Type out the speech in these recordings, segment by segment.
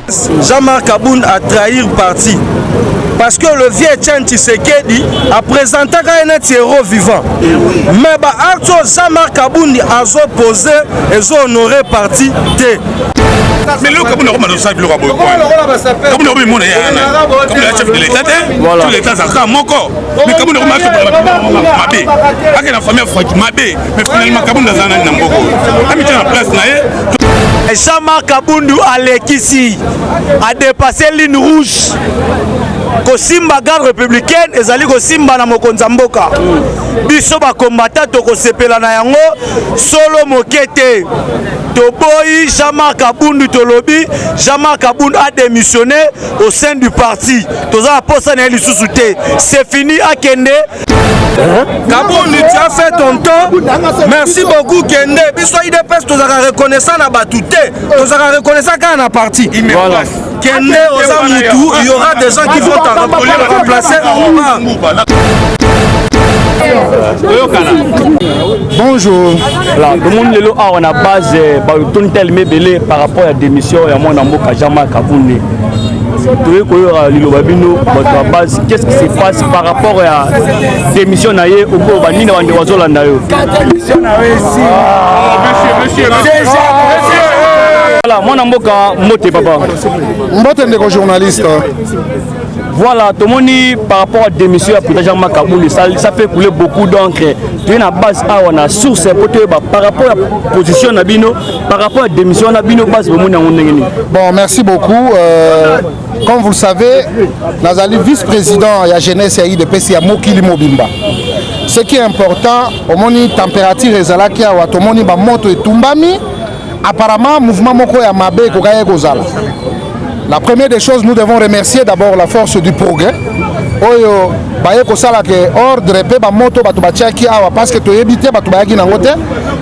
Jean-Marc Kabund a trahir parti parce que le vieux Etienne Tshisekedi a présenté un héros vivant. Mais ba acte Jean-Marc Kabund a posé et honoré parti T. Mais lelo Kabund akoma kosala biloko ya boye Kabund akomi mona ye ana Kabund ya chef de l'état te. Chef de l'état azalaka moko, mais Kabund akoma atobola mabe, ake na famille afaki mabe. Mais finalement Kabund aza nani na mboka oyo? Amitia na place na ye. Jean-Marc Kabundu alekisi, a dépassé ligne rouge. Kosimba garde républicaine ezali kosimba na mokonzi ya mboka. Biso bakombata tokosepela na yango solo moke te. Toboyi Jean-Marc Kabundu, tolobi Jean-Marc Kabundu a démissionné au sein du parti. Toza na posa na ye lisusu te, c'est fini, akende. Kabund, tu as fait ton temps, merci beaucoup, kende. Biso UDPS tozalaka reconnaissant na bato te, tozalaka reconnaissant kaka na parti. Voilà. Kende, oza mutu, il y aura des gens qui vont te remplacer. Bonjour. Voilà, tomoni lelo awa na base batoni telema ebele par rapport ya démission ya mwana mboka Jean-Marc Kabund. Toye koyoka liloba bino bato ya base, qu'est-ce qui se passe par rapport ya démission na ye? Okoyo banini bandeko bazolanda yo? Voilà, mwana mboka, mbote papa. Mbote ndeko journaliste. Voilà, tomoni par rapport à démission ya président Jean-Marc Kabund, ça fait couler beaucoup d'encre. Toye na base awa na source po toyeba par rapport à position na bino, par rapport à démission na bino, base bomoni yango ndenge nini? Bon, merci beaucoup. Comme vous le savez, nazali vice-président ya jeunesse ya UDPS ya mokili mobimba. Ce qui est important, omoni température ezalaki awa, tomoni bamoto etumbami, apparemment mouvement moko ya mabe ekokaki kozala. La première des choses, nous devons remercier d'abord la force du progrès oyo baye kosala ke ordre mpe bamoto bato batiaki awa, parce que toyebi te bato bayaki nango te.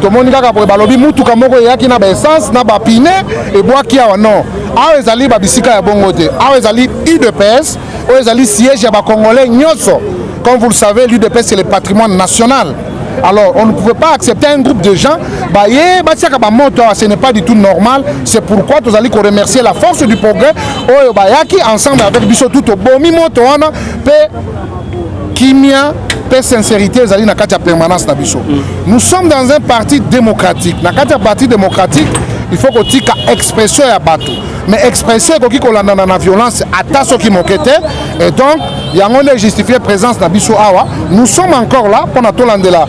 Tomoni kaka boye, balobi mutuka moko eyaki na baessence na bapine ebwaki awa. Non, awa ezali babisika ya bongo te. Awa ezali UDPS, oyo ezali siège ya bacongolais nyonso. Comme vous le savez, l'UDPS, c'est le patrimoine national. Alors on ne pouvait pas accepter un groupe de gens baye batiaka bamoto awa, ce n'est pas du tout normal. C'est pourquoi tozali koremercier la force du progrès oyo bayaki ensemble avec biso tout, tobomi moto wana mpe kimia mpe sincérité ezali na kati ya permanence na biso. Nous sommes dans un parti démocratique. Na kati ya parti démocratique, il faut kotika expression ya bato, mais expression ekoki kolandana na violence ata soki moke te. Et donc yango nde justifie présence na biso awa. Nous sommes encore là mpona tolandela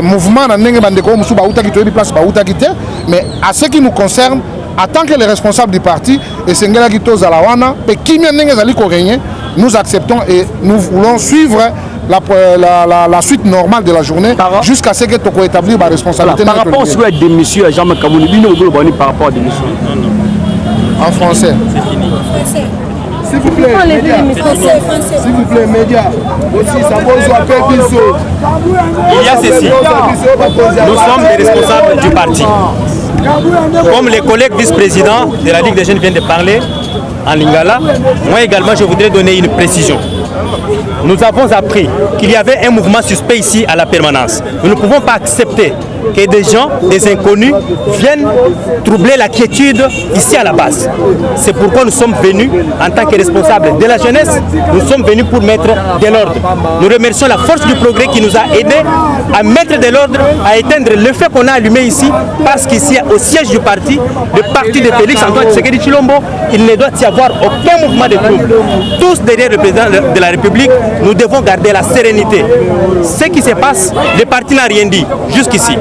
mouvement na ndenge bandeko oyo mosusu bautaki, toyebi place bautaki te. Mais à ce qui nous concerne, en tant que les responsables du parti, esengelaki tozala wana mpe kimia ndenge ezali korégner, nous acceptons et nous voulons suivre la suite normale de la journée jusqu'à ce que toko établir ba responsabilité. Par rapport sur la démission ya Jean-Marc Kabund, bino bokoloba nini par rapport à démission? En français. C'est fini. S'il vous plaît, média. S'il vous plaît, média. Aussi, ça pose un peu. Il y a ceci. Nous sommes les responsables du parti. Comme les collègues vice-présidents de la Ligue des jeunes viennent de parler en lingala, moi également je voudrais donner une précision. Nous avons appris qu'il y avait un mouvement suspect ici à la permanence. Nous ne pouvons pas accepter que des gens, des inconnus, viennent troubler la quiétude ici à la base. C'est pourquoi nous sommes venus en tant que responsables de la jeunesse, nous sommes venus pour mettre de l'ordre. Nous remercions la force du progrès qui nous a aidés à mettre de l'ordre, à éteindre le feu qu'on a allumé ici, parce qu'ici, au siège du parti, le parti de Félix Antoine Tshisekedi Tshilombo, il ne doit y avoir aucun mouvement de trouble. Tous derrière le président de la République, nous devons garder la sérénité. Ce qui se passe, le parti n'a rien dit jusqu'ici.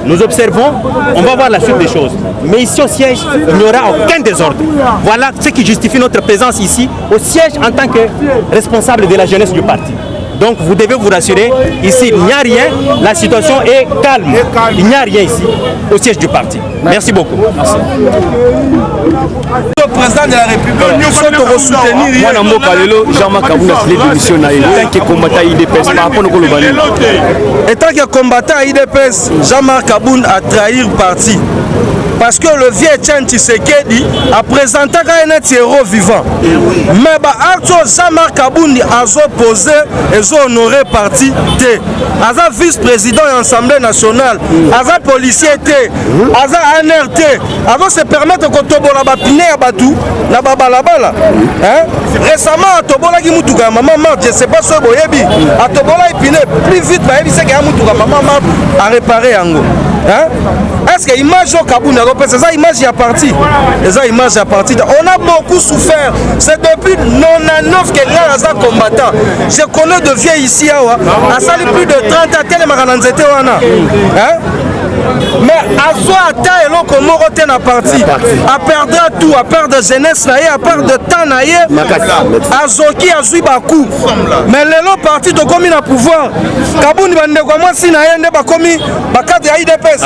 Nous observons, on va voir la suite des choses. Mais ici au siège, il n'y aura aucun désordre. Voilà ce qui justifie notre présence ici au siège en tant que responsable de la jeunesse du parti. Donc vous devez vous rassurer, ici il n'y a rien, la situation est calme. Il n'y a rien ici au siège du parti. Merci beaucoup. Merci. Le président de la République, nyonso tokosoutenir ye. Mwana mboka, lelo Jean-Marc Kabund asili démission na ye. Tant que combattant UDPS, par rapport okoloba nini? En tant que combattant UDPS, Jean-Marc Kabund a trahir parti. Parce que le vieux Etienne Tshisekedi apresentaka ye neti héros vivant, mais baacte oyo Jean-Marc Kabund azopose ezohonore parti te. Aza vice-président ya Assemblée nationale, aza policier te, aza ANR te, azo se permettre kotobola bapine ya bato na babalabala. Récemment atobolaki mutuka ya mama Marthe, je sais pas soki boyebi, atobolaki pine plus vite, bayebisaki ya mutuka mama Marthe, aréparé yango. Hein? Est-ce que image oyo Kabund azopesa eza image ya parti? Eza image ya parti. On a beaucoup souffert. C'est depuis 99 que ngai aza combattant. Je connais de vieux ici awa asali plus de 30, atelemaka na nzete wana. Hein? Mais azwa ata eloko moko te na parti. Aperdra tout, aperdre jeunesse na ye, aperdre temps na ye, azoki, azwi bacoup. Mais lelo parti tokomi na pouvoir, Kabund, bandeko ya mwasi na ye nde bakomi bacadre ya UDPS.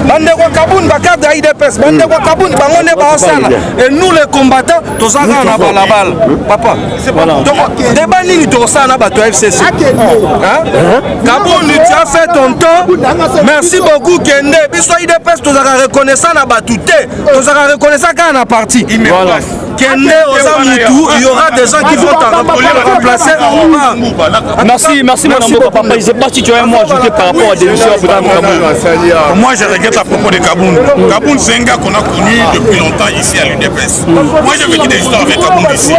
Bandeko ya Kabund, bacadre ya UDPS, bandeko ya Kabund, bango nde baosala, et nous les combattants toza kaka na balabala. Papa, donc débat nini tokosala na bato ya FCC? Kabund, tu as fait ton temps, merci beaucoup, kende. Biso UDPS tozalaka reconnaissant na bato te, tozalaka reconnaissant kaka na parti. Kende, oza mutu, il y aura des gens qui vont te remplacer. Merci, merci, merci beaucoup, papa. Je sais pas si tu as un mot à ajouter par rapport à la démission de Kabund. Moi, je regrette à propos de Kabund. Kabund, c'est un gars qu'on a connu depuis longtemps ici à l'UDPS. Moi, j'ai vécu des histoires avec Kabund ici.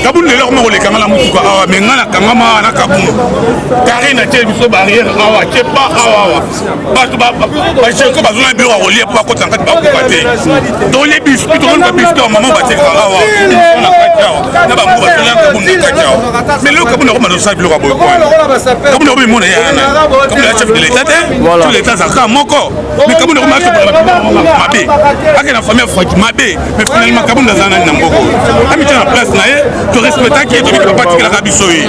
Kabund, lelo moko lekanga na mutuka awa, mais nga nakangama na Kabund. Karine atie biso barrière awa, atie ba awa awa. Bato bajeko bazona biloko ya kolia mpo bakota na kati, bakoka te. Tolie biscuit, tokonika biscuit ya mama batekaka awa na kati awa, na bango batolia Kabund na kati awa. Mais lelo Kabund akoma tosala biloko ya boye kwana. Kabund akomimona ye ana Kabund ya chef de l'État te. Chef de l'État azalaka moko, mais Kabund akoma mabe, ake na famille afaki mabe. Mais finalement Kabund aza nani na mboka oyo? Amitia na place na ye. Torespectaki ye, tobiki papa atikelaka biso ye,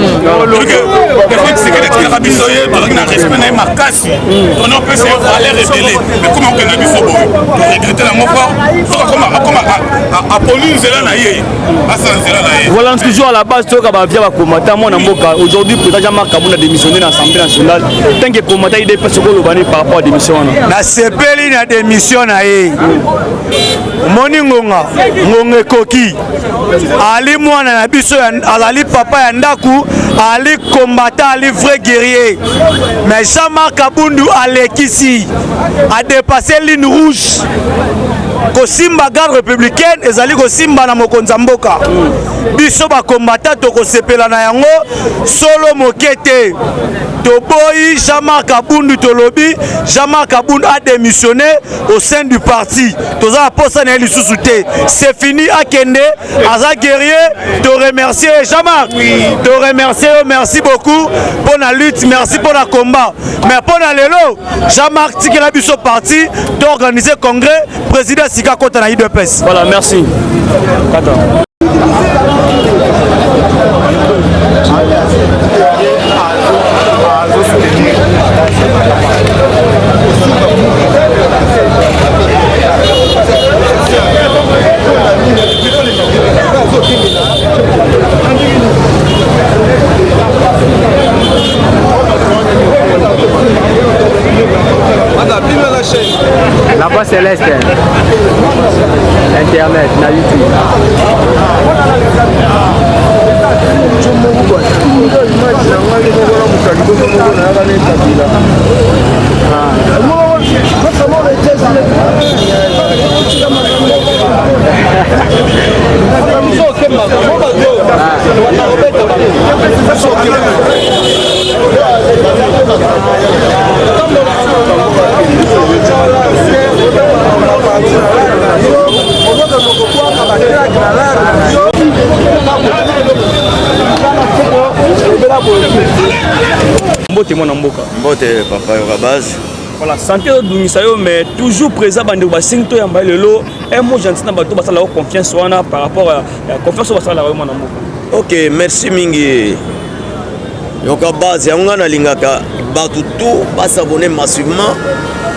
tobiki Tshisekedi atikelaka biso ye, tozalaki na respect na ye makasi, tona opesa ye valeur ebele. Mais koma okenda biso boye, toregrete yango fort. Soki akoma apoli nzela na ye, asala nzela na ye. Voilà, toujours à la base, toyoka bavia bakomata mwana mboka. Aujourd'hui, président Jean-Marc Kabund a démissionné na Assemblée nationale. Tant que combattant UDPS, okoloba nini par rapport à démission wana? Nasepeli na démission na ye. Omoni, ngonga ngonga ekoki. Ali mwana na biso, azali papa ya ndako, ali combattant, ali vrai guerrier. Mais Jean-Marc Kabund alekisi, adépassé ligne rouge. Kosimba garde républicaine ezali kosimba na mokonzi ya mboka. Biso bacombattant tokosepela na yango solo moke te. Toboyi Jean-Marc Kabund. Tolobi Jean-Marc Kabund a démissionné au sein du parti. Toza na posa na ye lisusu te, c'est fini, akende, aza guerrier. Toremercie Jean-Marc, toremercie yo, merci beaucoup mpo na lutte, merci mpo na combat. Mais mpo na lelo, Jean-Marc, tikela biso parti, toorganiser congrès, président sika kota na UDPS. Voilà, merci. Kata. La voix céleste. Internet, na YouTube. Image na ngai moko na moto ya liboso moko nayaka na ekabila. Mbote, mwana mboka. Mbote, papa Yoka Base. Voilà, santé odungisa yo, mais toujours présent. Bandeko basengi toyamba lelo. Un mot gentil na bato basalaka confiance wana, par rapport ya confiance oyo basalaka yo, mwana mboka. Ok, merci mingi, Yoka Base. Yango ngai nalingaka bato tout bas'abonner massivement.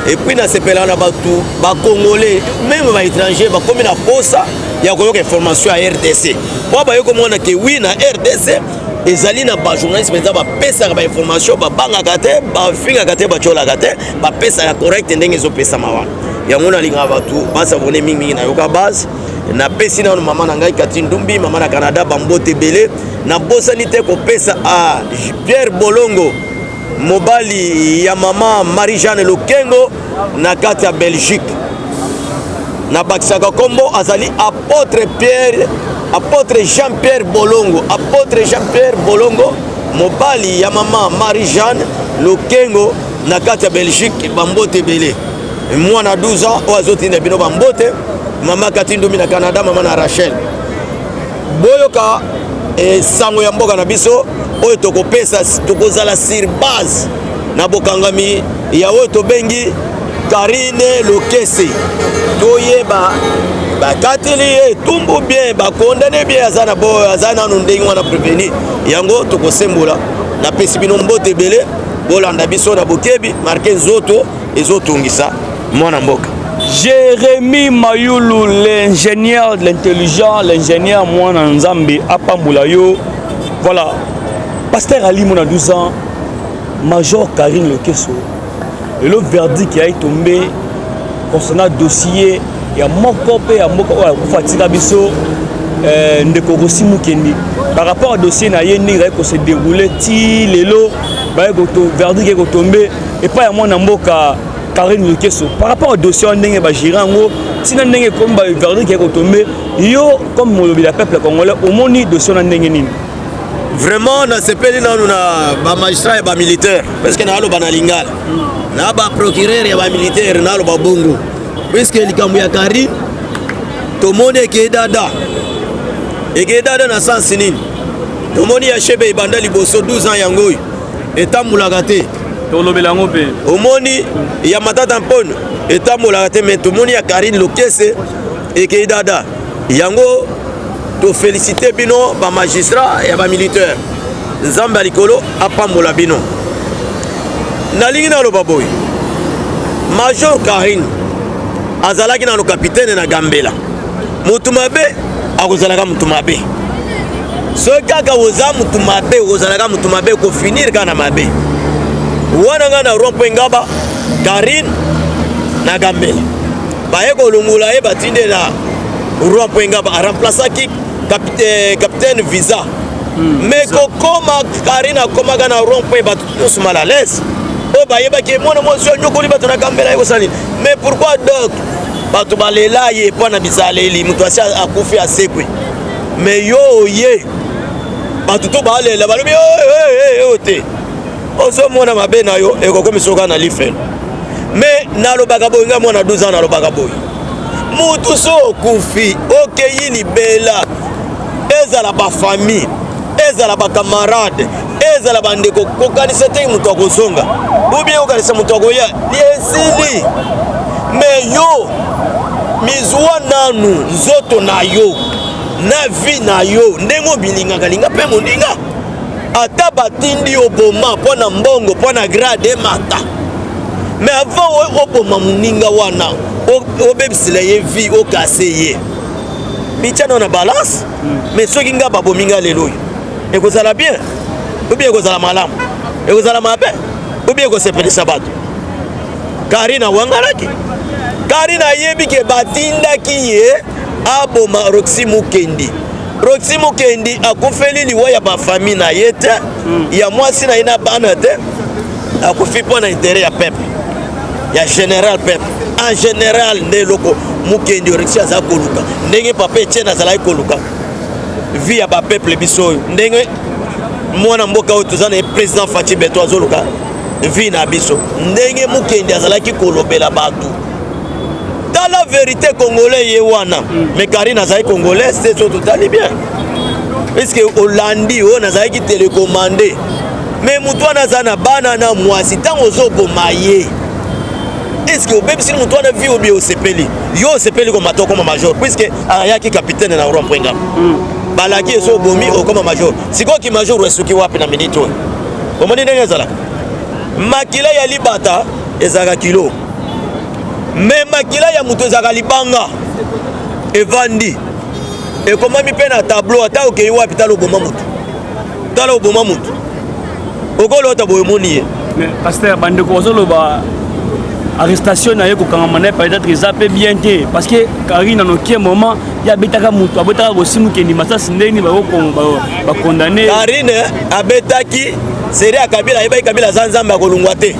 Et puis nasepelaka na bato bacongolais, même baétranger bakomi na posa ya koyoka information ya RDC, mpo baye komona ke wi, na RDC ezali na bajournaliste mpenza bapesaka bainformation, babangaka te, bafingaka te, batiolaka te, bapesaka correct ndenge ezopesama wana. Yango nalingaka bato basabone mingimingi na Yoka Base. Napesi nano mama na ngai Kati Ndumbi, mama na Canada, bambote ebele. Nabosani te kopesa a Pierre Bolongo, mobali ya mama Marie-Jeanne Lokengo na kati ya Belgique. Nabakisaka kombo azali apôtre Pierre, apôtre Jean-Pierre Bolongo, apôtre Jean-Pierre Bolongo, mobali ya mama Marie-Jeanne Lokengo na kati ya Belgique, bambote ebele. Mwana 12 ans oyo azotinda bino bambote, mama Kati Ndumbi na Canada, mama na Rachel. Boyoka sango ya mboka na biso oyo tokopesa, tokozala sur base na bokangami ya oyo tobengi Karine Lokese. Toyeba bakateli ye etumbu bien, bakondane bien, aza na bo, aza nanu ndenge wana prévenu. Yango tokosembola. Napesi bino mbote ebele, bolanda biso na bokebi, marke nzoto ezotungisa mwana mboka. Jérémy Mayulu, l'ingénieur de l'intelligent, l'ingénieur mwana Nzambe apambola yo. Voilà. Pasteur Ali mona 12 ans, Major Karine Lokeso. Et le verdict qui a tombé concernant dossier ya moko pe ya mboka oyo akufa atika biso ndeko Rossy Mukendi par rapport à dossier na ye ndenge ezali ko se dérouler ti lelo baye koto verdict ekotombe epai ya mwana mboka Karine Lokeso par rapport au dossier ndenge ba gérer yango tina ndenge comme ba verdict ekotombe yo comme molobi ya peuple congolais omoni dossier na ndenge nini? Vraiment nasepeli nanu na ba magistrat ya ba militaire parce que naloba na lingala na ba procureur ya ba militaire naloba bongo puisque likambo ya Karine tomoni eke dada eke dada na sens nini? Tomoni ya Shebe ebanda liboso 12 ans yango oyo etambulaka te. Tolobela yango mpe. Omoni ya Matata Mpono etambolaka te, mais tomoni ya Karine Lokese ekei dada. Yango to féliciter bino ba magistrat ya ba militaire. Nzambe ya likolo apambola bino. Nalingi naloba boye, Major Karine azalaki nano capitaine na Gambela. Mutu mabe akozalaka mutu mabe. Soki kaka oza mutu mabe, ozalaka mutu mabe, kofinir kaka na mabe. Wana nga na rond-point Ngaba, Karine na Gambela. Baye kolongola ye batinde na rond-point Ngaba, a remplaçaki capitaine Visa. Mais kokoma Karine akomaka na rond-point bato nyonso mal à l'aise. Oyo bayebaki ye mwana mwasi oyo anyokoli bato na Gambela ye kosala nini? Mais pourquoi donc bato balela ye mpo na bizaleli, moto asi akufi asekwe. Mais yo oye bato to balela balobi oyo te, ozomona mabe na yo ekokomisa oka na lifelo. Mais nalobaka boye, ngai mwana 12 ans nalobaka boye, mutu so okufi okei libela, ezala ba famille, ezala ba camarade, ezala bandeko, kokanisa te moto akozonga ou bien kokanisa moto akoya, esili. Mais yo mizwa nanu nzoto na yo na vie na yo ndenge obilingaka, linga mpe moninga. Ata batindi yo boma mpo na mbongo, mpo na grade emata, mais avant oboma moninga wana obebisela ye vie, okase ye, mitia na balance. Mais soki nga babomi nga lelo oyo, ekozala bien ou bien ekozala malamu, ekozala mabe ou bien ekosepelisa bato? Karine awanganaki. Karine ayebi ke batindaki ye aboma Roxy Mukendi. Roxy Mukendi akufeli liwa ya ba famille na ye te, ya mwasi na ye na bana te, akufi mpo na intérêt ya peuple, ya général peuple en général. Nde eloko Mukendi Roxy aza koluka, ndenge papa Etienne azalaki koluka vie ya ba peuple biso oyo, ndenge mwana mboka oyo toza na ye président Fatshi Beto azoluka vie na biso, ndenge Mukendi azalaki kolobela bato. Tala vérité congolais ye wana. Mais Karine azalaki congolais c'est so totali bien, puisque olandi oyo nazalaki télécommandé. Mais moto wana aza na bana na mwasi, ntango ozoboma ye, est-ce que obebisili moto wana vie obi osepeli? Yo osepeli komata okoma major, puisque ayaki capitaine na rond point Ngaba. Balaki eso obomi okoma major. Sikoyo ki major esuki wapi na minute oyo? Omoni ndenge ezalaka, makila ya libata ezalaka kilo, me makila ya moto ezalaka libanga, evandi ekomami mpe na tableau. Ata okei wapi, tala oboma moto, tala oboma moto, okolota boye omoni ye. Mais pasteur, bandeko bazoloba Arrestation na ye, kokangama na ye, peut-être eza mpe bien te, parce que Karine anokie moment ye abetaka moto, abetaka kosimukeni masasi, ndeni bacondamner. Karine abetaki série ya Kabila. Ayebaki Kabila aza Nzambe, akolungwa te.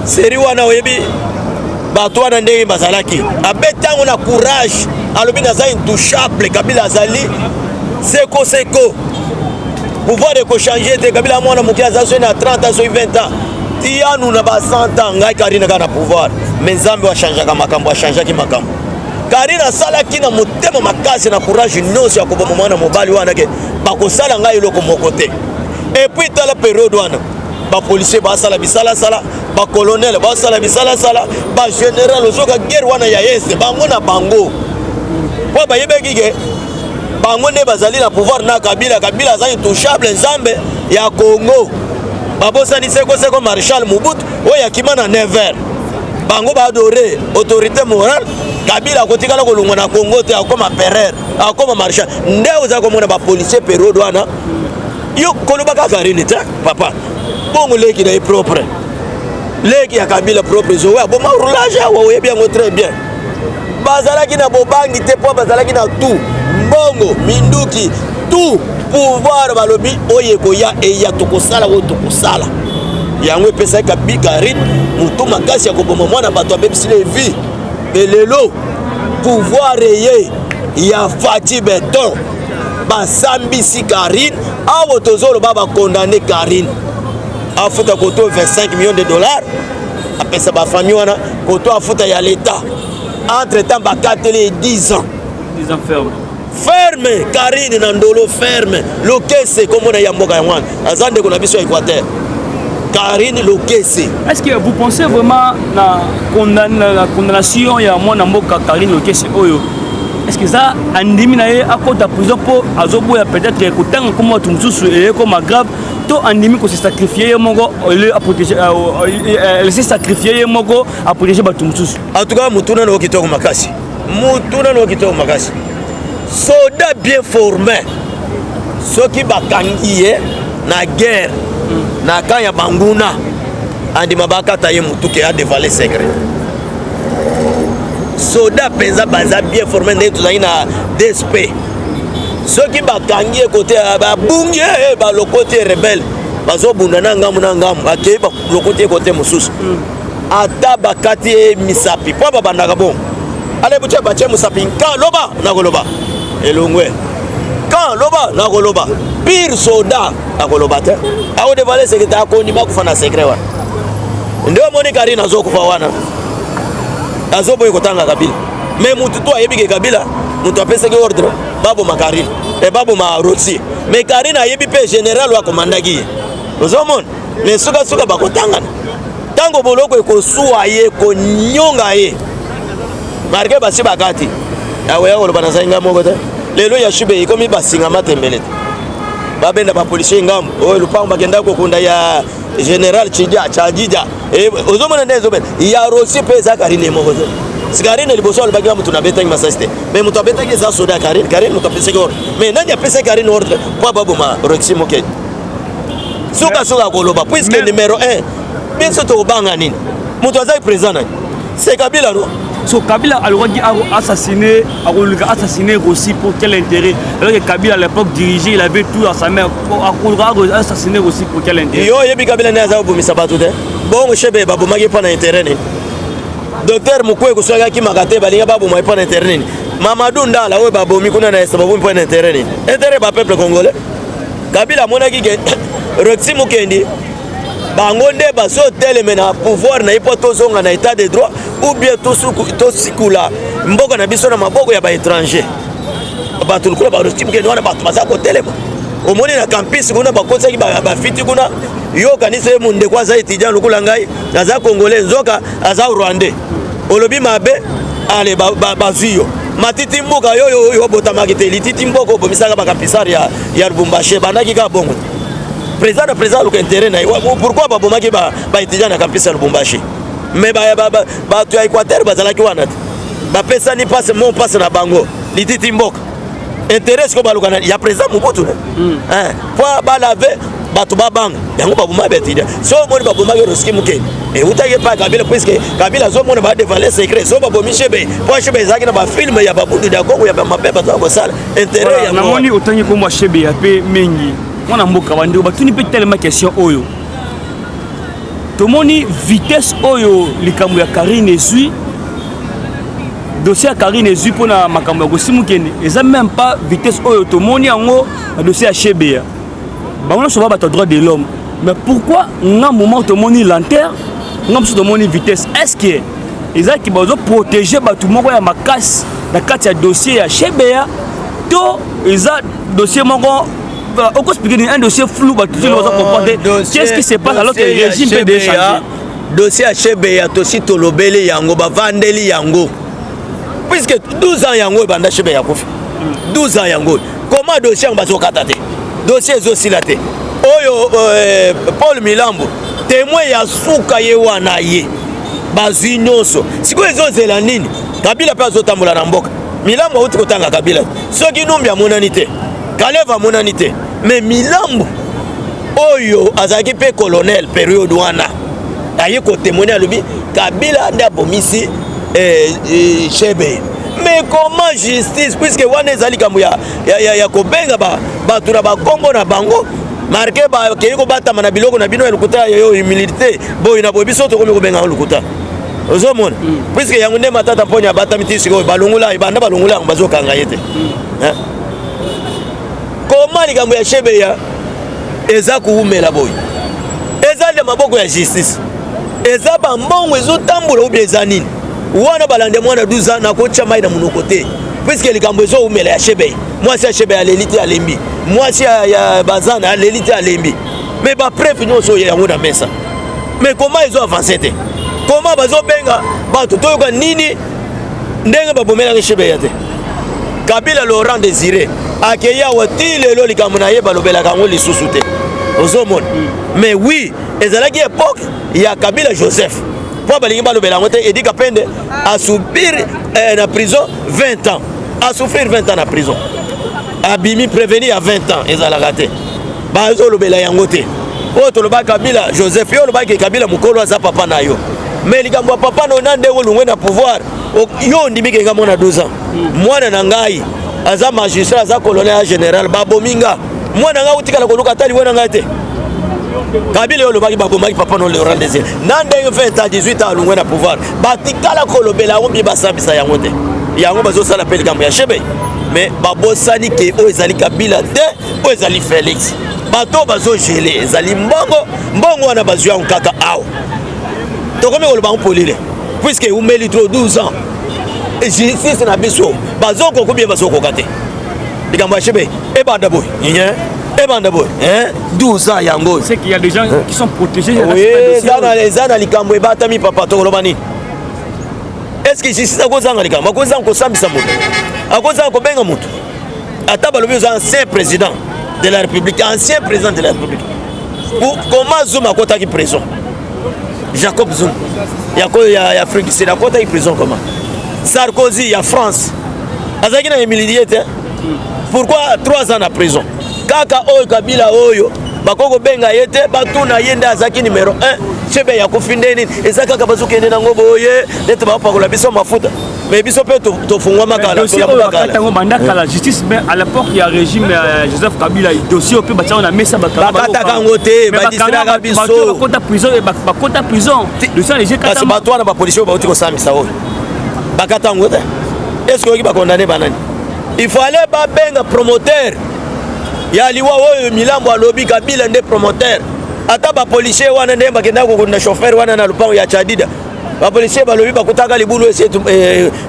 Série wana, oyebi bato wana ndenge bazalaki. Abeti yango na courage, alobi: "Naza intouchable, Kabila azali seko seko, pouvoir ekochanger te. Kabila mwana moke, aza soki na 30 ans, soki 20 ans, tiyanu na ba 100 ans, ngai Karine kaka na pouvoir." Mais Nzambe achangeaka makambo, achangeaki makambo. Karine asalaki na motema makasi, na courage nyonso ya koboma mwana mobali wana ke bakosala ngai eloko moko te. Et puis tala période wana, bapolicier basala bisalasala, bacolonel basala bisalasala, bagénéral. Ozoka guerre wana ya Est, bango na bango, mpo bayebaki ke bango nde bazali na pouvoir na Kabila. Kabila aza intouchable, Nzambe ya Congo. Babosani sekoseko maréchal Mobutu oyo akima na 9 heures. Bango baadorer autorité morale. Kabila akotikala kolongwa na Congo te, akoma perere, akoma maréchal. Nde oza komona bapolicier période wana. Yo koloba kaka Karine te, papa. Bongo leki na ye propre, leki ya Kabila propre, Zoe, aboma roulage awa, oyebi yango très bien. Bazalaki na bobangi te, mpo bazalaki na tout: mbongo, minduki, tout pouvoir. Balobi oyo ekoya eya, tokosala oyo tokosala. Yango epesaki kabi Karine motu makasi ya koboma mwana bato, abebisili evi. Elelo pouvoir eye ya Fatshi Béton, basambisi Karine. Awa tozoloba, bacondamner Karine afuta koto 25 millions de dollars, apesa bafamille wana koto, afuta ya l'État. Entre temps bakateli 10 ans. 10 ans ferme. Ferme. Karine na ndolo ferme. Lokese, komona ya mboka yango wana, aza ndeko na biso ya Équateur, Karine Lokese. Est-ce que vous pensez vraiment na condamnation ya mwana mboka Karine Lokese oyo, est-ce que eza andimi na ye akota prison mpo azoboya peut-être kotanga nkombo bato mosusu eyekoma grave, to andimi kose sacrifier ye moko, laisser sacrifier ye moko, aprotéger bato mosusu? En tout cas, motuna na kitoko makasi, motuna na kitoko makasi. Soda bien formé, soki bakangi ye na guerre, na camp ya banguna, andima bakata ye motu ke adévoiler secret. Soda mpenza baza bien formé, ndenge tozalaki na DSP, soki bakangi ye kote, babungi ye, balokoti ye, rebelle bazobunda na ngambu na ngambu, akei, balokoti ye kote mosusu, ata bakati ye misapi, mpo babandaka bongo: ale butia, batie mosapi nka, loba nakoloba, elongwe kan, loba nakoloba. Pire soda akoloba te, akodévoiler secret, akondima akufa na secret wana. Nde omoni Karine azokufa wana, azoboyi kotanga Kabila. Mais mutu to ayebi ke Kabila moto apesaki ordre baboma Karine e baboma Rotier. Mais Karine ayebi mpe général oyo akomandaki ye, ozomona. Mais sukasuka bakotangana, ntango boloko ekosuwa ye, konyonga ye, marke basi bakati, akoya koloba: "Nazali ngai moko te." Lelo ya shube ekomi basinga matembele te, babenda bapolicier ngambo oyo lupango bakenda kokunda ya général Chidia Chadija. Ozomona nde ezobenda ya Rosi mpe eza Karine moko te. Si Karine liboso alobaki: "Motu nabetaki masasi te." Mais moto abetaki eza soda ya Karine. Karine moto apesaki ordre. Mais nani apesaki Karine ordre mpo ababoma Roxy Mokedi? Sukasuka akoloba, puisque numéro 1, biso tokobanga nini? Moto azali président nani? C'est Kabila, no? So Kabila alobaki assassiner, akoluka assassiner Rossi pour quel intérêt, alors que Kabila à l'époque dirigeait, il avait tout à sa main? Akoluka assassiner Rossi pour quel intérêt? Yo oyebi Kabila nde aza kobomisa bato te. Bongo Shebe babomaki mpo na intérêt nini? Docteur Mukwege soki akimaka te, balinga baboma ye mpo na intérêt nini? Mamadou Ndala oyo babomi kuna na Est, babomi mpo na intérêt nini? Intérêt bapeuple congolais. Kabila amonaki ke Roxy Mukendi, bango nde bazoteleme na pouvoir na ye mpo tozonga na état de droit, ou bien tosikula mboka na biso na maboko ya baétranger. Bato lokola baRoxy Mukendi wana, bato baza kotelema. Omoni na campus kuna, bakotisaki bafiti kuna. Yo kanisa ye mondeko aza étudiant lokola ngai, aza congolais, nzoka aza rwandais. Olobi mabe, ale bazwi yo matiti mboka. Yo oyo obotamaki te, lititi mboka, obomisaka bakapisare ya Lubumbashi. Ebandaki kaka bongo te. Président na président aluka intérêt na ye. Pourquoi babomaki baétudiant na campus ya Lubumbashi? Mais bato ya Équateur bazalaki wana te, bapesani mpase mo mpase na bango lititi mboka. Intérêt sikoyo baluka ya président Mobutu ne po balave. Bato babanga yango baboma baetudiant. So omoni babomaki Roski Mukeni, eutaki epai Kabila, puisque Kabila azomona badevale secret. So babomi Shebe mpo Shebe ezalaki na bafilme ya babundu ya Kongo ya bamabe bato ya kosala intérêt yango. Namoni otangi nkombo ya Shebe ya mpe mingi, mwana mboka. Bandeko batuni mpe telema question oyo: tomoni vitesse oyo likambo ya Karine ezwi, dossier ya Karine ezwi mpona makambo ya kosimukende, eza même pas vitesse oyo tomoni yango na dossier ya Shebeya. Bango nyonso ba bato ya droit de l'homme, mais pourquoi nga moment tomoni lenteur, nga mosusu tomoni vitesse? Est ce que ezalaki bazoprotéger bato moko ya makasi na kati ya dossier ya Shebeya, to eza dossier moko okoexpliquer nini, un dossier flou, bato tino baza comprendre qu'est-ce qui se passe alors que le régime peut déjà changer? Dossier ya Shebeya, tosi tolobeli yango, bavandeli yango, puisque 12 ans yango ebanda Shebeya kufi. 12 ans yango, comment dossier yango bazokata te? Dossier ezosila te. Oyo Paul Milambo, témoin ya suka, ye wana ye bazwi nyonso. Sikoyo ezozela nini? Kabila mpe azotambola na mboka. Milambo auti kotanga Kabila. Soki Numbi amonani te, Kaleva amonani te, mais Milambo oyo azalaki mpe colonel période wana aye kotémoigner, alobi Kabila nde abomisi Shebe. Mais comment justice, puisque wana eza likambo ya kobenga bato na bakombo na bango marke, bakei kobatama na biloko na bino ya lokuta, yo humilité boye na boye, biso tokomi kobenga yango lokuta. Ozomona, puisque yango nde Matata mponi abatami ti sikoyo. Balongola, ebanda balongola yango, bazokanga ye te. Koma likambo ya Shebeya eza kuwumela boye, eza na maboko ya justice, eza bambongo ezotambola ubie eza nini wana? Balande mwana 12 ans, nakotya mai na monoko te, puisque likambo ezowumela ya Shebey. Mwasi ya Shebey aleli te, alembi. Mwasi ya Bazana aleli te, alembi. Mais bapreuve nyonso oyo yango na mesa, mais koma ezo avance te? Koma bazobenga bato toyoka nini ndenge babomelaki Shebeya te? Kabila Laurent Désiré akei awa ti lelo, likambo na ye balobelaka yango lisusu te. Ozomona, mais oui, ezalaki époque ya Kabila Joseph mpo balingi balobela yango te. Eddy Kapende asubir na prison 20 ans, asouffrir 20 ans na prison, abimi prévenu ya 20 ans, ezalaka te, bazolobela yango te. Oyo tolobaki Kabila Joseph, yo olobaki Kabila mokolo aza papa na yo, mais likambo ya papa na na ndenge olongwe na pouvoir, yo ondimi kenga mwana 12 ans, mwana na ngai aza magistrat, aza colonel ya général, babomi nga mwana ngai, otikala koluka ata liwa na ngai te. Kabila, oyo olobaki babomaki papa no Laurent Désiré, na ndenge 20 ans, 18 ans alongwe na pouvoir, batikala kolobela yango mpe basambisa yango te. Yango bazosala mpe likambo ya Shebe, mais babosani ke oyo ezali Kabila te, oyo ezali Félix. Bato bazogele ezali mbongo. Mbongo wana bazwi yango kaka awa. Tokomi koloba yango polele, puisque eumeli trop, 12 ans. Justice na biso bazokoka bien, bazokoka te. Likambo ya Shebe ebanda boye, ebanda boye, 12 ans yango. C'est qu'il y a des gens qui sont protégés. Oui, eza na likambo ebatami. Papa, tokoloba nini? Est ce que justice akozanga likambo, akozanga kosambisa moto, akozanga kobenga moto? Ata balobi oza ancien président de la République, ancien président de la République, comment Zuma akotaki prison? Jacob Zuma ya Afrique du Sud akotaki prison comment? Sarkozy ya France azalaki na humilié te, pourquoi 3 ans na prison? Kaka oyo Kabila oyo bakoki kobenga ye te, batuna ye nde azalaki numéro 1. Shebe yakufi nde nini? Eza kaka bazokende nango boye neti bapakola biso mafuta, mais biso mpe tofungwama kala. Kala banda kala justice, mais à l'époque ya régime ya Joseph Kabila, dossier mpe batiango na mesa. Bakataka yango te, badistraka biso. Bakota prison, bakota prison, dossier léger. Kasi bato wana, bapolisier oyo bauti kosambisa oyo, bakata yango te. Est ce que oyoki bakondane banani? Il faut aller babenga promoteur ya liwa oyo Milambo alobi Kabila nde promoteur. Ata bapolisier wana nde bakendaka kokunda chauffeur wana na lupango ya Chadida, bapolisier balobi bakutaka libulu esi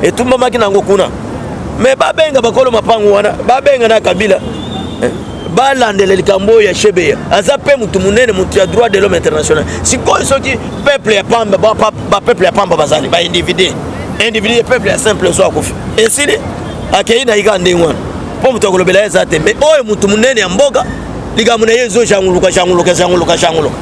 etumbamaki nango kuna. Mais babenga bakolo mapango wana, babenga na Kabila, balandela likambo oyo ya Shebeya. Aza mpe motu monene, motu ya droit de l'homme international. Sikoyo soki peuple ya pamba, bapeuple ya pamba bazali baindividu, individu, peuple ya simple, so akufi, esili, akei na ye kaka ndenge wana, mpo moto akolobela ye eza te. Mais oyo motu monene ya mboka, likambo na ye ezojanguluka, janguluka, janguluka, janguluka.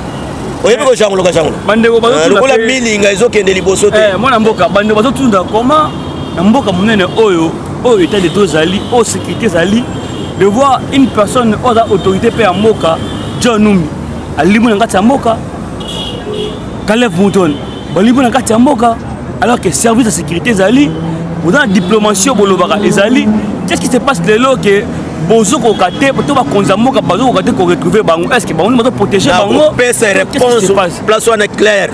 Oyebi kojanguluka, janguluka Bandeko lokola milinga ezokende liboso te. Mwana mboka, bandeko bazotunda koma na mboka monene oyo, oyo état de droit ezali, oyo sécurité ezali, de voir une personne oyo aza autorité mpe ya mboka, John Numbi. Alimwi na kati ya mboka. Kalev Mutond balimwi na kati ya mboka alors que service de sécurité ezali, boza na diplomatie bolobaka ezali. Qu'est-ce qui se passe lelo ke bozokoka te to bakonzi ya mboka bazokoka te koretrouver bango? Est ce que bango nde bazoprotéger bango? Pesa réponse, place wana claire.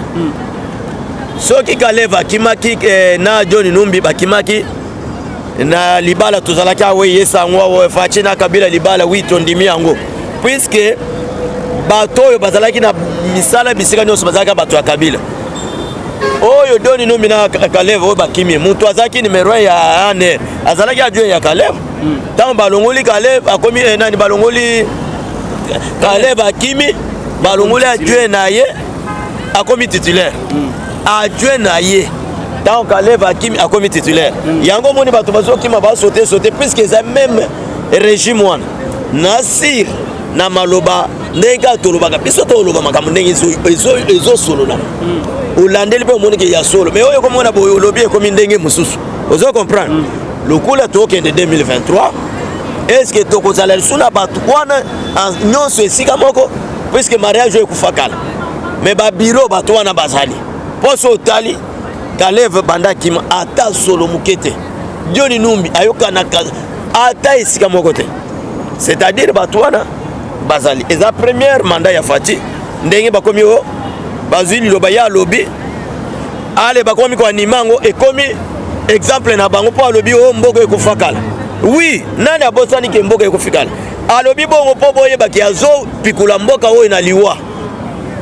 Soki Kalev akimaki na John Numbi, bakimaki na libala, tozalaki awa, eyesa yango awa, Fatshi na Kabila libala. Oui, tondimi yango, puisque bato oyo bazalaki na misala bisika nyonso bazalaki bato ya Kabila. Oyo John Numbi na Kalev oyo bakimi, moto azalaki numero 1 ya ANR azalaki adjoint ya Kalev. Ntango balongoli Kalev, akomi nani, balongoli Kalev, akimi, balongoli adjoint na ye, akomi titulaire. Adjoint na ye, ntango Kalev akimi, akomi titulaire. Yango omoni bato bazokima, basote sote, puisque eza même régime wana. Na sire na maloba, ndenge kaka tolobaka, biso toloba makambo ndenge ezosolola, olandeli mpe omoni ke ya solo. Mais oyo ekomona boye, olobi, ekomi ndenge mosusu. Ozo comprendre? Lokola tokende 2023, est ce que tokozala lisusu na bato wana nyonso esika moko? Puisque mariage oyo ekufa kala, mais babureau, bato wana bazali. Mposo otali Kalev, banda kima, ata solo moke te. John Numbi ayokanaka ata esika moko te. C'est-à-dire bato wana bazali. Eza première mandat ya Fatshi, ndenge bakomi o bazwi liloba ye alobi, ale bakomi koanima yango, ekomi exemple na bango, mpo alobi o mboka ekufa kala. Oui, nani abosani ke mboka ekufi kala? Alobi bongo mpo boyebaki azopikula mboka oyo na liwa.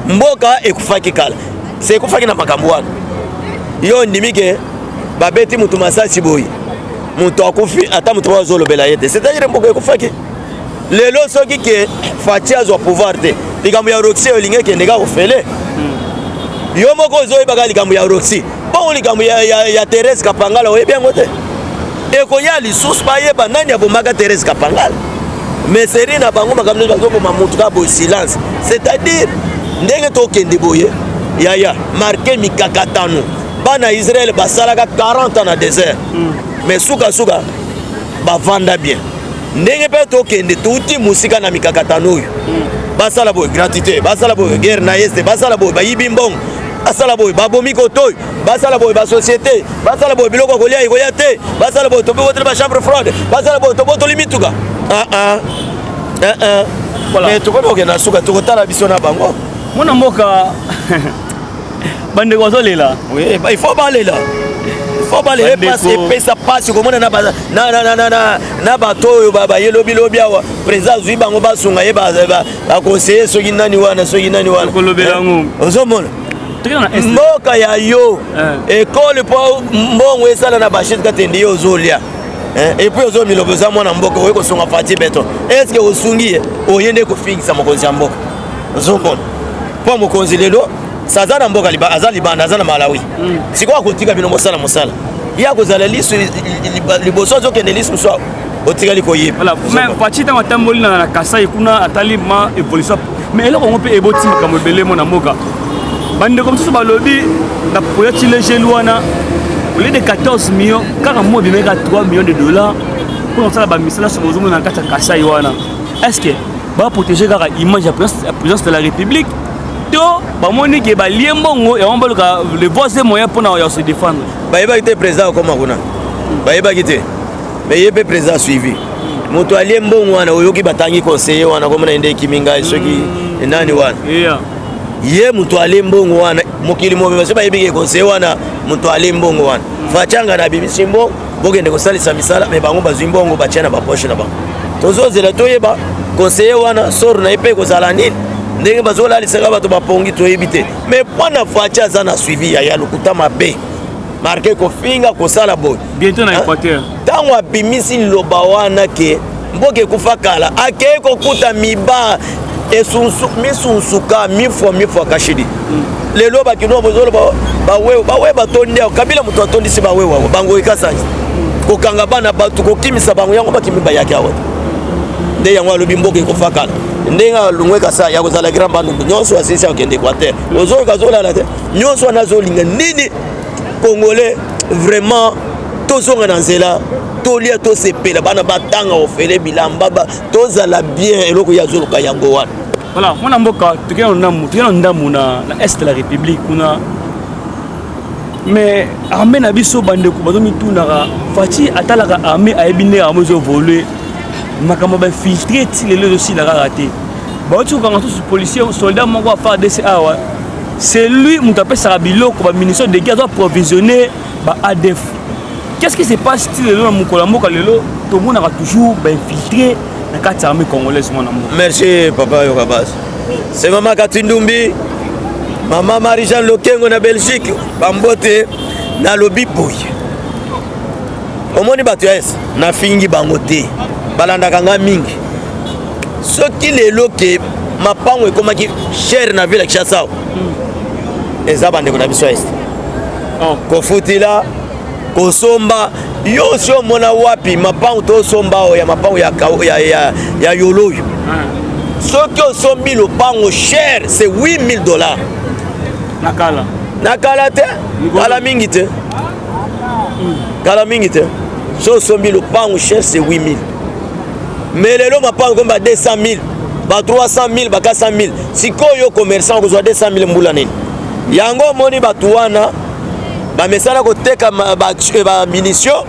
Mboka ekufaki kala, se ekufaki na makambo wana. Yo ondimi ke babeti motu masasi boye, moto akufi, ata moto oyo azolobela ye te. C'est-à-dire mboka ekufaki. Lelo soki ke Fatshi azwa pouvoir te, likambo ya Roxy olingi ekende kaka ofele. Yo moko ozoyebaka likambo ya Roxy bongo, likambo ya Therese Kapangala oyebi yango te. Ekoya lisusu, bayeba nani abomaka Therese Kapangala. Mais série na bango, makambo nyonso bazoboma motu kaka boye, silence. C'est-à-dire ndenge tokende boye, yaya marke mikakatano. Bana Israele basalaka 40 ans na désert, mais sukasuka bavanda bien. Ndenge mpe tokende, touti mosika na mikakatano oyo. Basala boye gratuité, basala boye guerre na Est, basala boye bayibi mbongo, basala boye babomi kotoyo, basala boye basociété, basala boye biloko ya kolia ekoya te, basala boye tobotoli bachambre froide, basala boye tobotoli mituka. Ah, ah. Ah, ah. Mais tokomi kokende na suka, tokotala biso na bango. Mwana mboka, bandeko bazolela. Oui, il faut balela, il faut balela. Epesa mpasi komona na bato oyo baye lobilobi awa, président azwi bango, basunga ye, baconseiller soki nani wana, soki nani wana. Kolobela yango. Ozomona mboka ya yo, ekole mpo mbongo esala na bachete katende, yo ozolia et puis ozomiloba oza mwana mboka, oye kosunga Fatshi Béton. Est ce que osungi ye? Oye nde kofingisa mokonzi ya mboka. Ozomona mpo mokonzi lelo saza na mboka, aza libanda, aza na Malawi. Sikoyo akotika bino mosala, mosala ye akozala liso liboso, azokende liso mosu, otikali koyeba. Mais Fatshi, ntango atamboli na Kasai kuna, atali ma évolution, mais eloko yango mpe eboti makambo ebele. Mona mboka, bandeko mosusu balobi na projet Tshilejelu wana, au lieu de 14 millions kaka mo ebimeka 3 millions de dollars mpona kosala bamisala nyonso bozomona na kati ya Kasai wana. Est ce que baprotéger kaka image ya présidence de la République, to bamoni ke balie mbongo yango, baluka les voies et moyens mpona ya se défendre? Bayebaki te président akoma kuna, bayebaki te. Mais ye mpe président suivi moto alie mbongo wana. Oyoki batangi conseiller wana, komona ye nde ekimi ngai, soki nani wana, ye moto alie mbongo wana. Mokili mobimba so bayebi ke conseiller wana moto alie mbongo wana. Fatshi na abimisi mbongo, bokende kosalisa misala, mais bango bazwi mbongo, batia na bapoche na bango. Tozozela toyeba conseiller wana, sort na ye mpe ekozala nini, ndenge bazolalisaka bato bapongi, toyebi te. Mais mpo na Fatshi aza na suivi, yaya, lokuta mabe marke, kofinga, kosala boye. Bientôt na Équateur. Ntango abimisi liloba wana ke mboka ekufa kala, akei kokuta miba misunsuka mifwa mifwa kashidi. Lelo bakino bozoloba bawewe, bawewe batondi awa. Kabila moto atondisi bawewe awa, bango ekasaki kokanga bana bato, kokimisa bango, yango bakimi bayaki awa. Nde yango alobi mboka ekufa kala. Ndenge alongwe Kasa ya kozala grand Bandundu nyonso, asilisi, akende Équateur. Ozoyoka, azolala te. Nyonso wana azolinga nini? Congolais vraiment, tozonga na nzela, tolia, tosepela, bana batanga ofele, bilamba, tozala bien. Eloko ye azoluka yango wana. Voilà, mwana mboka tokei na ndambu, tokei na ndambu na, na est de la République kuna. Mais armée na biso bandeko bazomitunaka Fatshi atalaka armée ayebi ndenge armée ezoévolue makambo bainfiltre ti lelo ezosila kaka te. Bauti kokanga susu policier soldat moko ya FARDC awa, c'est lui moto apesaka biloko bamunition de guerre azo approvisionner ba ADF. Qu'est-ce qui se passe ti lelo na mokolo ya mboka lelo tomonaka toujours bainfiltre na kati ya armée congolaise mwana mboka? Merci papa Yokabas. C'est maman Katindumbi, maman Marie-Jeanne Lokengo na Belgique, bambote nalobi boye. Omoni bato ya ese nafingi bango te, balandaka nga mingi. Soki lelo ke mapango ekomaki cher na ville ya Kinshasa, eza bandeko na biso ya este. Oh. Kofutila kosomba yo osi omona wapi mapango tosomba oyo ya mapango ya, ya, ya, ya yolo oyo? Soki osombi lopango cher, c'est 8000 $. Na kala. Na kala te, kala mingi te, kala mingi te. So osombi lopango cher, c'est 8000. Mais lelo mapango ekomi ba 200 000, ba 300 000, ba 400 000. Sikoyo commerçant okozwa 200 000 mbula nini? Yango omoni bato wana bamesana koteka bamunition,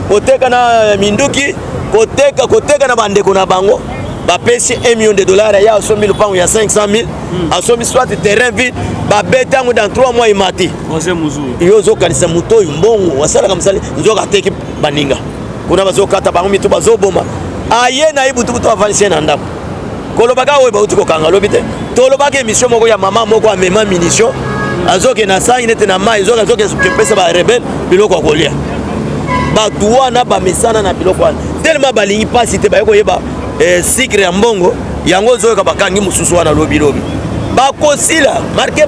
koteka na minduki, koteka na bandeko na bango. Bapesi 1 million de dollars ya asombi lopango ya 500 000, asombi soit terrain vide, babeti yango dans 3 mois emati. Yo ozokanisa moto oyo mbongo asalaka mosali, nzoka ateki baninga kuna, bazokata bango mitu, bazoboma. Aye na ye butubutu, avandisi ye na ndako. Kolobaka oyo bauti kokanga lobi te, tolobaka émission moko ya mama moko amema munition, azokende na sangi nete na mai, azokepesa barebelles biloko ya kolia. Bato wana bamesana na biloko wana tellement balingi mpasi te, baye koyeba secret ya mbongo yango. Ozoyoka bakangi mosusu wana lobilobi, bakosila marke.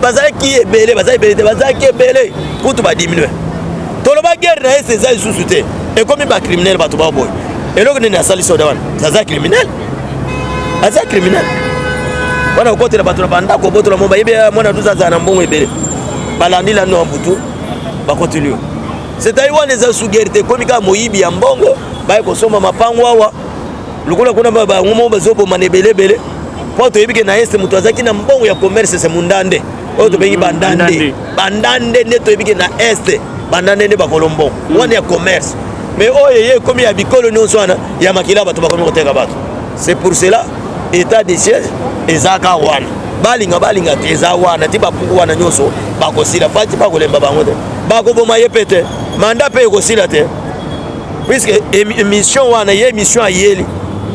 Bazalaki ebele, baza ebele te, bazalaki ebele kutu badiminue. Toloba guerre na ese eza lisusu te, ekomi bacriminel. Bato baboye eloko nini asali soda wana? Aza criminel, aza criminel wana. Kokotela bato na bandako, obotola mo bayebi mwana duza azala na mbongo ebele, balandi lano ya butu, bakoteli yo. C'est-à-dire wana eza su guerre te, ekomi kaka moyibi ya mbongo. Baye kosomba mapango awa lokola kuna bango moko bazobomana ebele ebele, mpo toyebi ke na este moto azalaki na mbongo ya commerce se mundande oyo tobengi bandande. Bandande nde toyebi ke na este, bandande nde bakolo mbongo wana ya commerce. Mais oyo eye ekomi ya bikolo nyonso wana ya makila, bato bakomi koteka bato. C'est pour cela état de siège ezaka wana. Balinga balinga te, eza wana ti bapuku wana nyonso bakosila. Fati bakolemba bango te, bakoboma ye mpe te, mandat mpe ekosila te, puisque mission wana ye mission ayeli,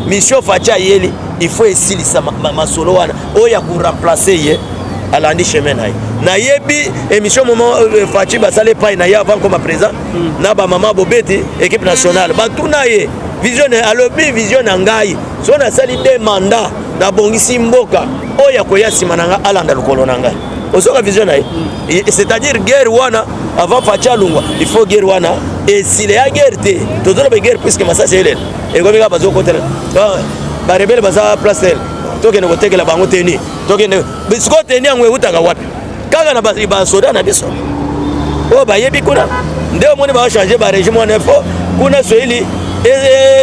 mission Fatshi ayeli, il faut esilisa masolo wana. Oyo ya koremplace ye alandi chemin na ye. Nayebi émission moment Fatshi basala epai na ye avant koma président na bamama bobeti équipe nationale, batuna ye vision. Alobi: "Vision na ngai, so nasali deux mandat, nabongisi mboka, oyo akoya nsima na ngai alanda lokolo na ngai." Ozoka vision na ye, c'est-à-dire guerre wana avant Fatshi alungwa, il faut guerre wana esila. Ya guerre te, tozoloba guerre puisque masasi elela ekomi kaka, bazokotela barebelles, baza place tel, tokende kotekela bango teni, tokende sikoyo. Teni yango eutaka wapi? Kaka na basoda na biso oyo bayebi kuna. Nde omoni bachange barégime wana, fo kuna swahili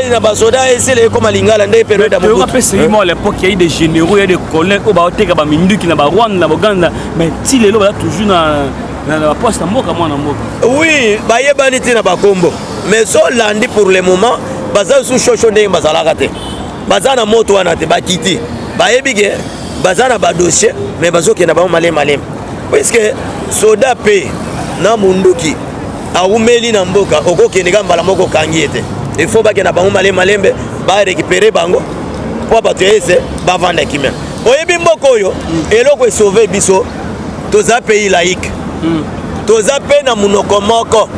na basoda esila, ekoma lingala nde période ya Mobutu. Mpe seulement à l'époque, il y a eu des généraux, il y a des colonels oyo baoteka baminduki na barwanda, na boganda, mais ti lelo baza toujours na baposte ya mboka, mwana mboka. Oui, bayebani te na bakombo, mais so olandi pour le moment baza su shosho ndenge bazalaka te, baza na moto wana te, bakiti, bayebi ke baza na badossier, mais bazokenda bango malema malema, puisque soda mpe na munduki awumeli na mboka, okokende ka mbala moko okangi ye te. Il faut bakenda bango malema malembe, barécupere bango mpo bato ya ese bavanda kimia. Oyebi mboka oyo eloko esauve biso, toza pays laïque, toza mpe na monoko moko.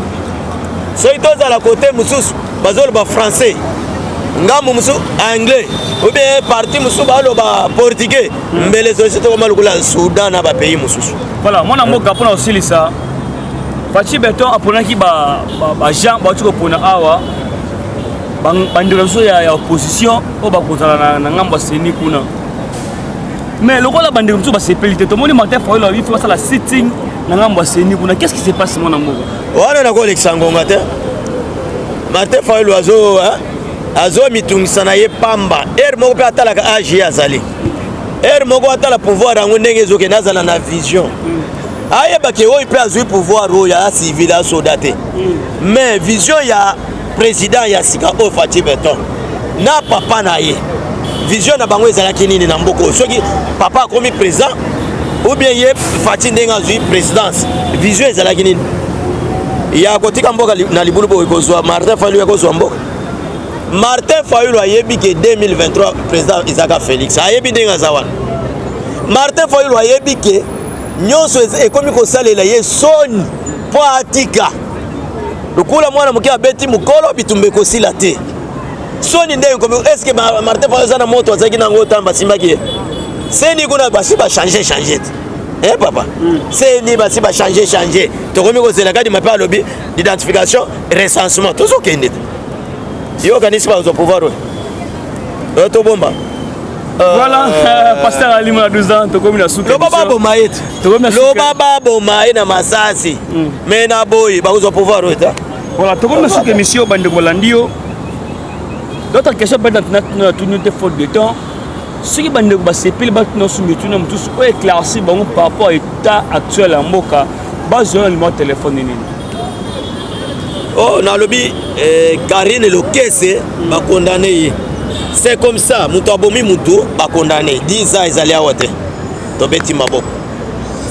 Soki tozala kote mosusu bazoloba français, ngambo mosusu anglais, ou bien parti mosusu baloba portugais, mbele sosi tokoma lokola Soudan na bapays mosusu. Voilà, mwana mboka, mpona kosilisa, Fatshi Béton aponaki bajean bauti kopona awa, bandeko na biso ya opposition oyo bakozala na ngambo ya CENI kuna. Mais lokola bandeko mosusu basepeli te, tomoni Martin Fayulu alobi faut basala sitting na ngambo ya CENI kuna. Qu'est ce qui se passe, mwana mboka? Wana nakolekisa ngonga te. Martin Fayulu azo azomitungisa na ye pamba. Ere moko mpe atalaka age ye azali. Heure moko atala pouvoir yango ndenge ezokende, azala na vision, ayeba ke oyo mpe azwi pouvoir oyo aza civil, asoda te. Mais vision ya président ya sika oyo, Fatshi Béton, na papa na ye, vision na bango ezalaki nini na mboka oyo? Soki papa akomi président ou bien ye Fatshi ndenge azwi présidence, vision ezalaki nini ya kotika mboka na libulu boye? Kozwa Martin Fayulu ya kozwa mboka. Martin Fayulu ayebi ke 2023 président ezalaka Félix, ayebi ndenge aza wana. Martin Fayulu ayebi ke nyonso ekomi kosalela ye soni mpo atika lokola mwana moke abeti mokolo, bitumba ekosila te. Soni nde ekomi. Est-ce Martin Fayulu aza na moto azalaki nango ntango basimbaki ye seni kuna? Basi bachange change te. Eh papa, seni basi bachange change, tokomi kozela kadima mpe alobi identification, recensement, tozokende te. Yo okanisi bazwa pouvoir oyo tobomba? Voilà, pasteur Alimo na 12 ans, tokomi na suka. Loba baboma ye te, loba baboma ye na masasi, mais na boye bakozwa pouvoir oyo te. Voilà, tokomi na suka émission. Bandeko balandi yo, d'autres questions peut-être natuni te faute de temps. Soki bandeko basepeli, batuna su mituna mosusu oyo éclairci bango par rapport à état actuel ya mboka, bazwa na numéro téléphone nini? Oh, nalobi Karine Lokese, bakondane ye, c'est comme ça. Moto abomi motu, bakondane 10 ans, ezali awa te, tobeti maboko,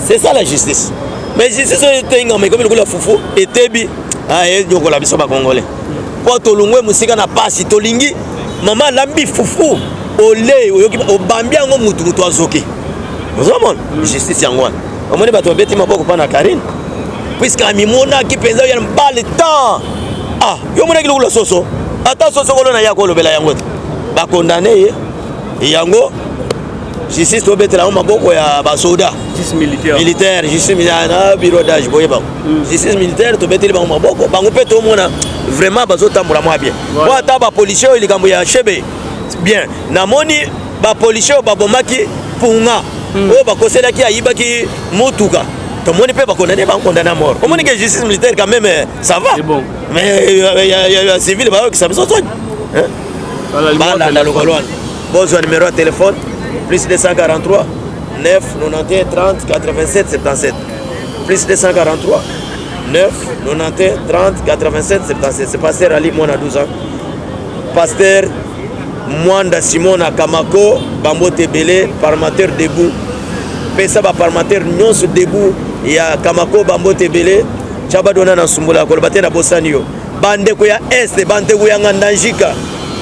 c'est ça la justice. Mais justice oyo etengama, ekomi lokola fufu etebi, enyokola biso Bakongolais mpo tolongwe mosika na pasi. Tolingi mama alambi fufu, ole oyoki obambi yango mutu, mutu azoki. Ozomona justice yango wana. Omoni bato babeti maboko mpa na Karine, puisque amimonaki mpenza ya bale temps. Ah, yo omonaki lokola soso, ata soso kolo na ye akolobela yango te. Bakondane ye, yango justice, tobetela yango maboko ya basoda. Justice militaire. Militaire, justice militaire na bureau d'âge, boyeba justice militaire, tobeteli bango maboko. Bango mpe tomona vraiment bazotambola mwa bien po ata bapolicier oyo, likambo ya Shebe bien, namoni bapolicier oyo babomaki Punga, oyo bakoselaki ayibaki motuka, tomoni mpe bakondane, bakondane à mort. Omoni ke justice militaire quand même, ça va. Bon. Mais ya civil bayokisa biso soni. Balanda lokolo wana, bozwa numéro ya téléphone: plus 243 9 91 30 87 77, plus 243 9 91 30 87 77. C'est pasteur Ali Mwana 12 ans, pasteur Mwanda Simon na Kamako. Bambote ebele, parlementaire debout, pesa baparlementaire nyonso debout ya Kamako bambote ebele. Tya badona na Sumbola, koloba te nabosani yo. Bandeko ya Este, bandeko ya Ngandanjika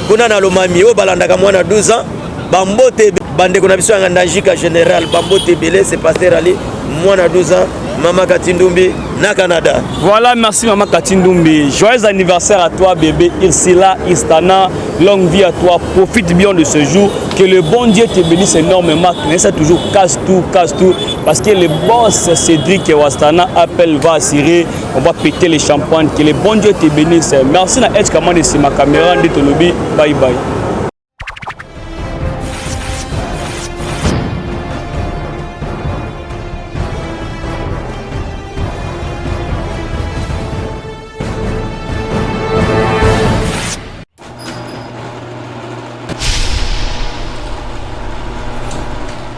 kuna na Lomami oyo balandaka mwana 12 ans, bambote. Bandeko na biso ya Ngandanjika général, bambote ebele. C'est pasteur Ali Mwana 12 ans, mama Katindumbi na Canada. Voilà, merci maman Katindumbi. Joyeux anniversaire à toi bébé Irsila Istana. Longue vie à toi. Profite bien de ce jour. Que le bon Dieu te bénisse énormément. Ça toujours casse tout, casse tout. Parce que le boss Cédric Wastana appelle, va assurer. On va péter les champagnes. Que le bon Dieu te bénisse. Merci na Edge Kamande, c'est ma caméra. Ndetolobi. Bye bye.